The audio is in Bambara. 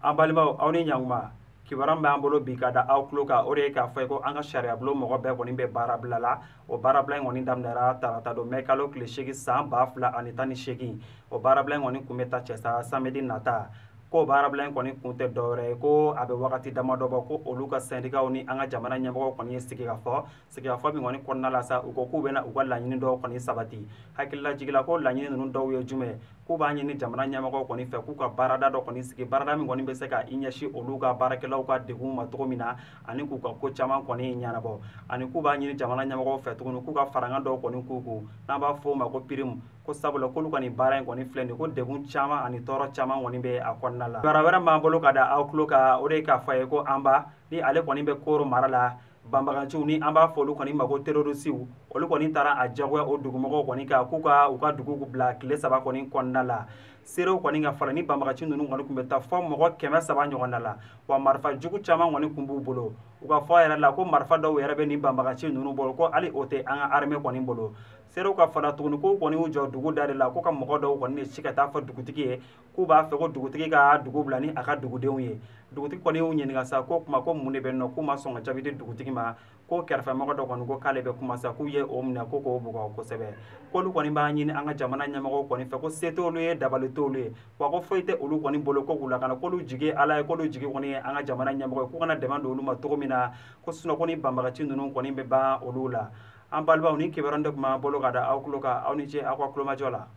An balimaw, aw ni ɲankuma. Kibaruya min b'an bolo bi ka da aw tulo kan, o de ye k'a fɔ ko an ka sariyabulon mɔgɔ bɛɛ kɔni bɛ baara bila la. O baarabila in kɔni daminɛra tarata don mɛ kalo tile 8 san 2018. O baarabila in kɔni kun bɛ ta cɛ sa samedi nata. Ko baarabila in kɔni kun tɛ dɔwɛrɛ ye, ko a bɛ wagati damadɔ bɔ ko olu ka sɛndikaw ni an ka jamana ɲɛmɔgɔw kɔni ye sigikafɔ. Sigikafɔ min kɔni kɔnɔna la sa, u ko k'u bɛna u ka laɲini dɔw kɔni sabati. Hakililajigin la, ko laɲini ninnu dɔw ye jumɛn? K'u b'a ɲini jamana ɲɛmɔgɔw kɔni fɛ k'u ka baarada dɔ kɔni sigi, baarada min kɔni bɛ se ka i ɲɛsin olu ka baarakɛlaw ka degun ma cogo min na, ani k'u ka ko caman kɔni ɲɛnabɔ. Ani k'u b'a ɲini jamana ɲɛmɔgɔw fɛ tuguni k'u ka farankan dɔw kɔni k'u kun, n'an b'a fɔ o ma ko prime, ko sabula k'olu ka nin baara in kɔni filɛ nin ye, ko degun caman ani tɔɔrɔ caman kɔni bɛ a kɔnɔna la. Kibaruya wɛrɛ b'an bolo ka da aw tulo kan, o de ye k'a fɔ a ye ko Anba ni ale kɔni bɛ Koro mara la, banbaganciw ni an b'a fɔ olu kɔni ma ko terroristew, olu kɔni taara a jagoya o dugumɔgɔw kɔni kan k'u ka u ka dugu bila tile 3 kɔni kɔnɔna la. Seerew kɔni ka fara ni banbagaci ninnu kɔni tun bɛ taa fɔ mɔgɔ 300 ɲɔgɔn na la, wa marifa jugu caman kɔni tun b'u bolo. U ka fɔ yɛrɛ la ko marifa dɔw yɛrɛ bɛ nin banbagaci ninnu bolo, ko hali o tɛ an ka armée kɔni bolo. Seerew ka fara tuguni k'u kɔni y'u jɔ dugu da de la, ko ka mɔgɔ dɔw kɔni de ci ka taa fɔ dugutigi ye k'u b'a fɛ ko dugutigi ka dugu bila ni a ka dugudenw ye. Dugutigi kɔni y'u ɲininka sa ko kuma ko mun de bɛ nɔ, k'u ma sɔn ka jaabi di dugutigi ma. Ko kɛrɛfɛmɔgɔ dɔ kɔni ko k'ale bɛ kuma sa, k'u ye o minɛ ko k'o bugɔ kosɛbɛ. K'olu kɔni b'a ɲini an ka jamana ɲɛmɔgɔw kɔni fɛ ko se t'olu ye, dabali t'olu ye, wa ko foyi tɛ olu kɔni bolo ko k'u lakana, k'olu jigi ye Ala ye, k'olu jigi kɔni ye an ka jamana ɲɛmɔgɔ ye, k'u kana dɛmɛ don olu ma cogo min na, ko sinon ko ni banbagaci ninnu kɔni bɛ ban olu la. An balimaw, ni kibaruya de tun b'an bolo ka da aw tulo kan. Aw ni ce aw ka tulomajɔ la.